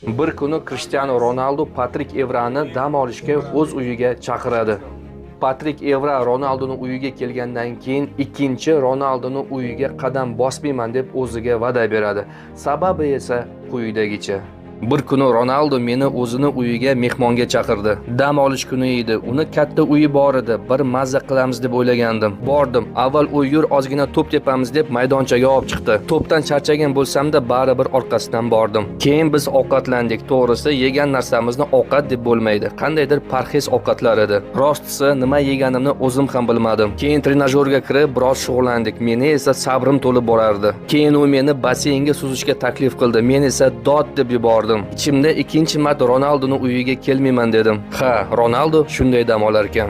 Bir kuni Krishtianu Ronaldu Patrik Evrani dam olishga o'z uyiga chaqiradi. Patrik Evra Ronalduni uyiga kelgandan keyin ikkinchi Ronalduni uyiga qadam bosmayman deb o'ziga va'da beradi. Sababi esa quyidagicha. Bir kuni Ronaldu meni o'zini uyiga mehmonga chaqirdi. Dam olish kuni edi. Uni katta uyi bor edi. Bir mazza qilamiz deb o'ylagandim. Bordim. Avval u yur, ozgina to'p tepamiz deb maydonchaga olib chiqdi. To'pdan charchagan bo'lsam-da, baribir orqasidan bordim. Keyin biz ovqatlandik. To'g'risi, yegan narsamizni ovqat deb bo'lmaydi. Qandaydir parhez ovqatlar edi. Rostisi, nima yeganimni o'zim ham bilmadim. Keyin trenajyorga kirib biroz shug'ullandik. Meni esa sabrim to'lib borardi. Keyin u meni basseynga suzishga taklif qildi. Men esa dod deb yubordim. Ichimda ikkinchi marta Ronaldoni uyiga kelmayman dedim. Ha, Ronaldo shunday dam olar ekan.